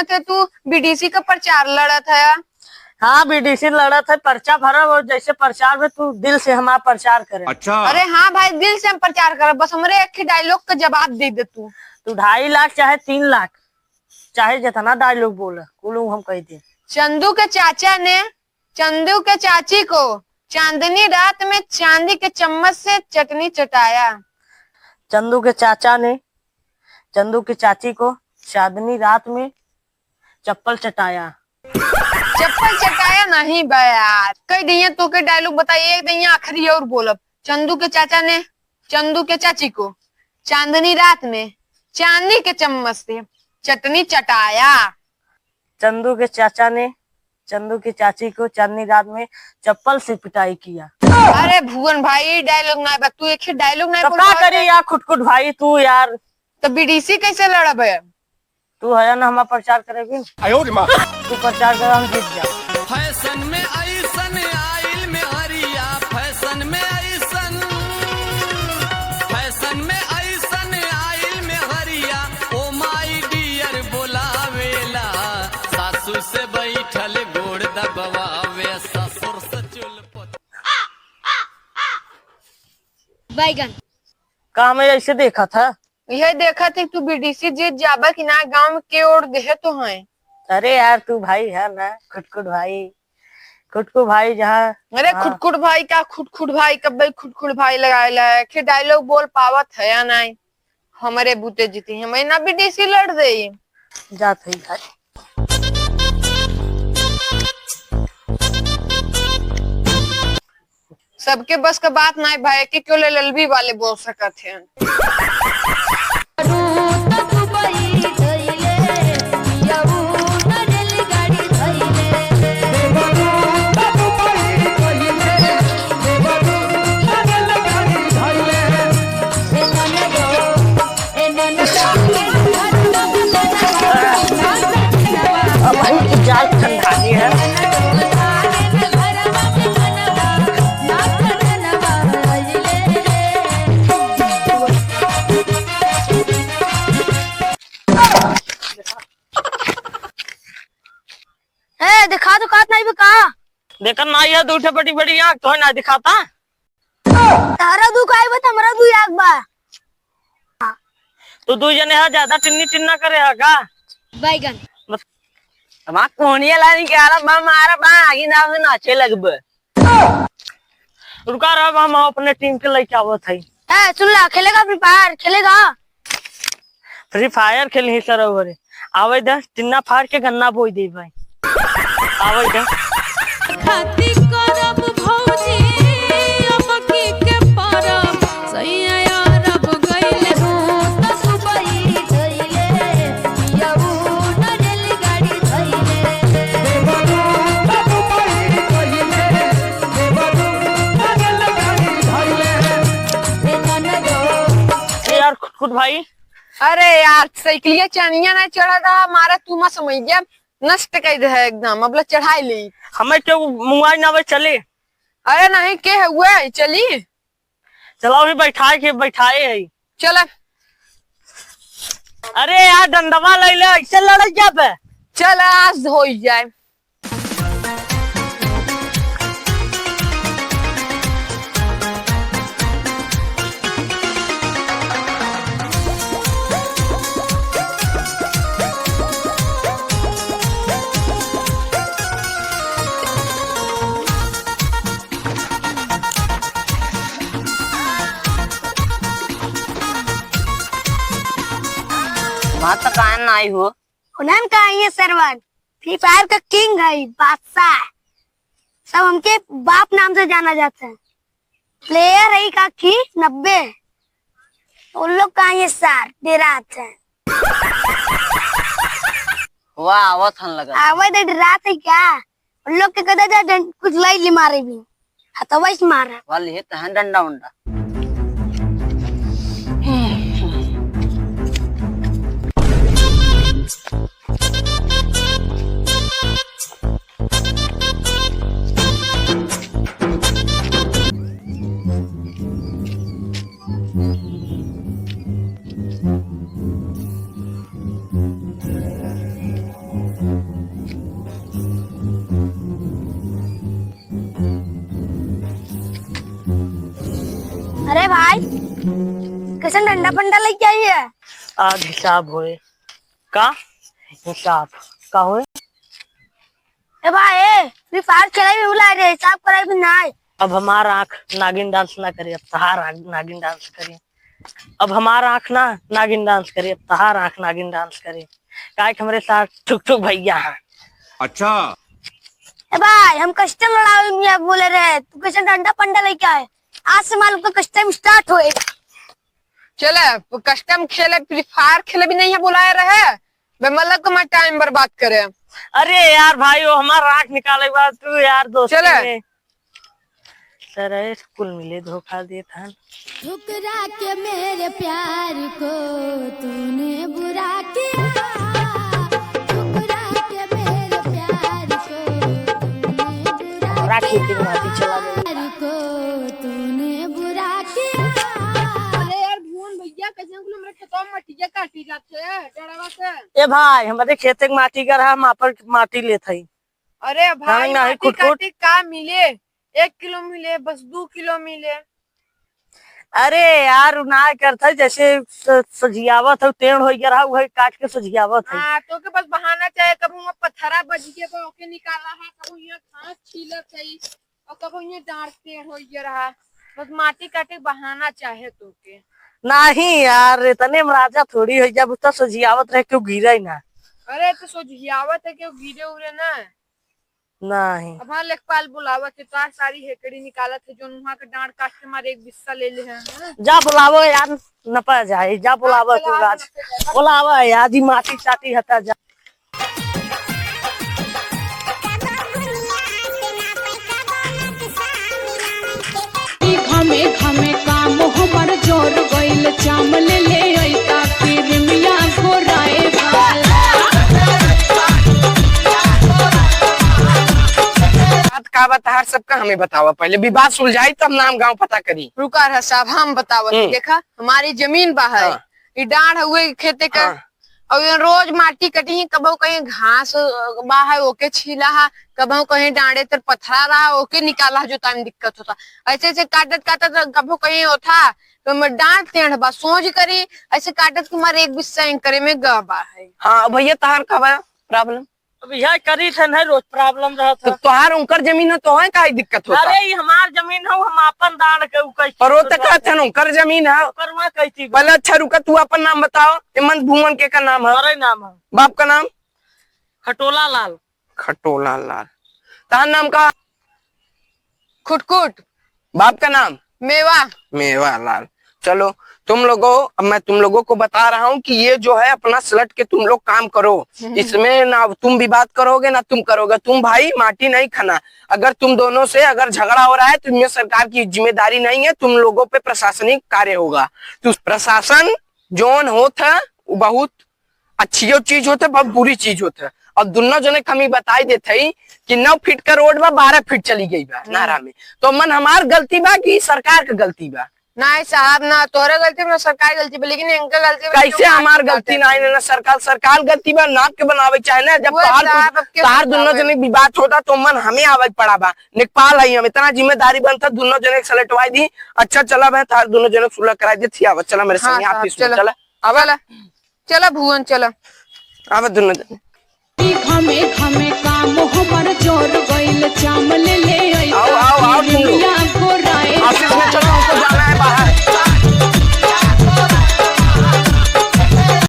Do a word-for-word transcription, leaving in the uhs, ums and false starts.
के तू बीडीसी का प्रचार लड़त है। हाँ, बीडीसी लड़त है, पर्चा भरब और जैसे प्रचार में तू दिल से हमारा प्रचार करे। अच्छा। अरे हाँ भाई, दिल से हम प्रचार करब, बस हमरे एक ही डायलॉग का जवाब दे दे तू। तू ढाई लाख चाहे तीन लाख, चाहे जितना डायलॉग बोला, कुल हम कह दे। चंदू के चाचा ने चंदू के चाची को चांदनी रात में चांदी के चम्मच से चटनी चटाया। चंदू के चाचा ने चंदू की चाची को चांदनी रात में चप्पल चटाया। चप्पल चटाया नहीं बा यार, कई दइया तोके डायलॉग बताई, एक दइया आखिरी और बोलब। चंदू के चाचा ने चंदू के चाची को चांदनी रात में चांदी के चम्मच से चटनी चटाया। चंदू के चाचा ने चंदू की चाची को चांदनी रात में चप्पल से पिटाई किया। अरे भुवन भाई, डायलॉग ना बा, तू एक ही डायलॉग ना तो बोल का पावत करी है। यार खुटखुट भाई, तू यार। तो बीडीसी कैसे लड़ब है? तू है ना, हमारा प्रचार करेगी। आयो रे माँ। तू प्रचार कर, हम जीत जाए। फैशन में ऐसन आइल में हरिया, फैशन में ऐसन, फैशन में ऐसन आइल में हरिया, ओ माय डियर बोलावेला, सासू से बैठल गोड़ दबवावे, ससुर से चुलपत। बैगन। का हमें ऐसे देखा था? यह देखा थी तू बीडीसी जीत जाबा कि ना, गांव में के ओर देहे तो हैं। अरे यार, तू भाई है ना, खुटखुट भाई, खुटखुट भाई जहाँ, अरे हाँ। खुटखुट भाई का, खुटखुट भाई कब भाई, खुटखुट भाई लगाए ला है, के डायलॉग बोल पावत है या नहीं, हमरे बूते जीती, हमें ना बीडीसी लड़ दे। जात है भाई। सबके बस का बात नाई भाई, कि केवल एलएलबी वाले बोल सकत हैं। अब भाई की जाल ठंडानी है। ए, दिखा तो कात नहीं बे का? देखत नाई है, दू ठे बड़ी बड़ी आँख, तोहे ना दिखाता? तारा दू का आई बा, त हमरा दू आँख बा। तू दू जने है, ज्यादा टिन्नी टिन्ना करे है का? बैगन। बस। हमार कोनिया लाइन के आरा बा, मारा बा, आगे नाम से नाचे लगबे। रुका रह, हम अपने टीम के लेके आवत हई। ए, सुन ला, खेलेगा फ्री फायर, खेलेगा? फ्री फायर खेलही सर, ओहरे। आवे दे, टिन्ना फाड़ के गन्ना बोई दे भाई। आवे दे। खाती करब भौजी, अब की के परब, सैया अरब गइले। ए यार, खुटखुट भाई। अरे यार, साइकिलिया चनिया नहीं चढ़ा था, मारा तू मत समझ गया, नष्ट कर दे है एकदम, अब ले चढ़ाई ली। हमें क्यों मुआई ना आवे, चली? अरे नहीं, के है हुए, चली। चला अभी बैठाए के, बैठाए है। चल। अरे यार, डंडवा ले ले, ऐसे लड़क जाबे। चल, आज होई जाए। बात तो काहे ना आई हो? उन्हन का आई है सरवन, फ्री फायर का किंग है, बादशाह। सब हमके बाप नाम से जाना जाता है। प्लेयर है का की नब्बे। उन लोग का आई है सार, डेरात है। वाह, आवत हन लगा। आवे दे, डेरात है क्या? उन लोग के कदा जा डं-, कुछ लाई ले मारे भी। हथवा से मारा। वाली है तहन डंडा उंडा। कैसन डंडा फंडा लेके आई है? आज हिसाब होए। का? हिसाब का होए? ए भाई, ए, Free Fire खेले भी बुलाए रहे, हिसाब कराए भी ना आए। अब हमार आँख नागिन dance ना करे, अब तहार आँख नागिन dance करे। अब हमार आँख ना नागिन dance करे, अब तहार आँख नागिन dance करे। काहे कि हमरे साथ ठुक ठुक भैया हैं। अच्छा। ए भाई, हम custom लड़ावे में बोले रहे, तू कैसे डंडा पंडा लेके आए? आज से मालूम तो custom start होए। चले, वो custom खेले, Free Fire खेले भी नहीं है, बुलाए रहे। बे मतलब को मैं time बर्बाद करे। अरे यार भाई, वो हमार आँख निकाले के बाद तू यार दोस्ती चले। में। सर, कुल मिले धोखा देत हन। ठुकरा के मेरे प्यार को तूने बुरा किया, ठुकरा के मेरे प्यार को तूने बुरा हमरा खेते में माटी चला गई। प्यार को तूने बुरा किया। अरे यार भुवन भैया, कैसे कुल हमरे खेतवा में मटिया काटी जाते हैं, डरवा से। ए भाई, हमरे खेते के माटी का रहा, हम आपन माटी लेत हई। अरे भाई, नहीं, नहीं, माटी खुटखुट। काटे का मिले? एक किलो मिले, बस दू किलो मिले। अरे यार, उ ना करत है, जैसे स-, सझियावत है, टेढ़ होइ गया रहा, वही काट के सझियावत है। हाँ, तो के बस बहाना चाहे, कबहुँ वहाँ पत्थरा बज के तो ओके निकाला है, कबहुँ यहाँ घास छीलत है, और कबहुँ यहाँ डाँड़ टेढ़ होइ गया रहा, बस माटी काटे बहाना चाहे तो के। नहीं यार, इतने में राजा थोड़ी हो, जब उतना सझियावत रहे, क्यों गिरे ना। अरे, तो सझियावत है, क्यों गिरे उरे ना। नहीं। अब हाँ, लेखपाल बुलावत है, तार सारी हेकड़ी निकालत है, जोन वहाँ के डाँड़ काट के मारे एक बिस्सा ले ले हैं, हाँ? जा बुलावो यार, नपा जाए, जा बुलावो हाँ, तू चला, आज। नपा जाए। बुलावो यार, जी माटी चाटी हटा जा। घमे घमे काम हमर जोर गइल, चाम ले ले अइता, प्रेमिया घोराए वाला। बात का बा तहार सबका, हमें बतावा पहले, विवाद सुलझाई तब नाम गाँव पता करी। रुका रहा साहब, हम बतावत हम्म। देखा, हमारी जमीन बा है, हाँ। ई डाँड़ हुए खेते का, हाँ। और ये रोज माटी कटी, कबहुँ कहीं घास, अ, बा है, ओके छीला है, कबहुँ कहीं डाँड़े तर पथरा रहा, ओके निकाला है, जोताई में दिक्कत होता। ऐसे ऐसे काटत काटत कबहुँ कहीं होता, तो मैं डाँड़ टेढ़ बा, सोझ करी, ऐसे काटत के मारे एक बिस्सा एंकरे में ग बा है। हाँ, भैया, तहार का बा problem? अब यह करी थे नहीं, रोज problem रहत तो है। तोहार उनकर जमीन है, तोहे काहे दिक्कत होता? अरे, ई हमार जमीन है, हम आपन डाँड़ के उ कैसे पर वो तो छोड़वा कहत है ना, उनकर जमीन है। ओकर वहाँ कैसे बा? पहले अच्छा रुका, तू अपन नाम बताओ। एमन भुवन के का नाम है? हमारे नाम है। बाप का नाम? खटोला लाल। खटोला लाल। तहार नाम का? खुटखुट। बाप का नाम? मेवा। मेवा लाल। चलो, तुम लोगों, अब मैं तुम लोगों को बता रहा हूँ कि ये जो है अपना सलट के तुम लोग काम करो। हम्म। इसमें ना तुम विवाद करोगे ना तुम करोगे। तुम भाई माटी नहीं खाना। अगर तुम दोनों से अगर झगड़ा हो रहा है तो इसमें सरकार की जिम्मेदारी नहीं है, तुम लोगों पे प्रशासनिक कार्य होगा। तो प्रशासन जोन होत है वो बहुत अच्छी जो चीज होत है, बहुत बुरी चीज होत है। और दुनो जने के हम ई बताई देत हई कि नौ फीट का रोड बा, बारह फीट चली गई बा हम्म। नारा में। तो मन हमार गलती बा कि सरकार के गलती बा? नहीं साहब, ना तोहरे गलती बा, ना सरकार गलती बा, लेकिन इनका गलती बा, कैसे हमार गलती ना है ना सरकार, सरकार गलती बा, नाप के बनावे चाहे ना। जब वो तोहार साहब, कुछ, अब के तोहार दुनो बतावे? जने विवाद होता तो मन हमें आवे के पड़ा बा। लेखपाल है हम, इतना जिम्मेदारी बनता दुनो जने के सलटवाई दी। अच्छा चला बहन, तोहार दुनो जने के सुलह कराई दे, थियावा, चला मेरे हाँ संगे साहब, ऑफिस में, चला। चला। आवा। चला। चला भुवन, चला। आवा दुनो जने। घमे घमे काम हमर जोर गइल, चाम ले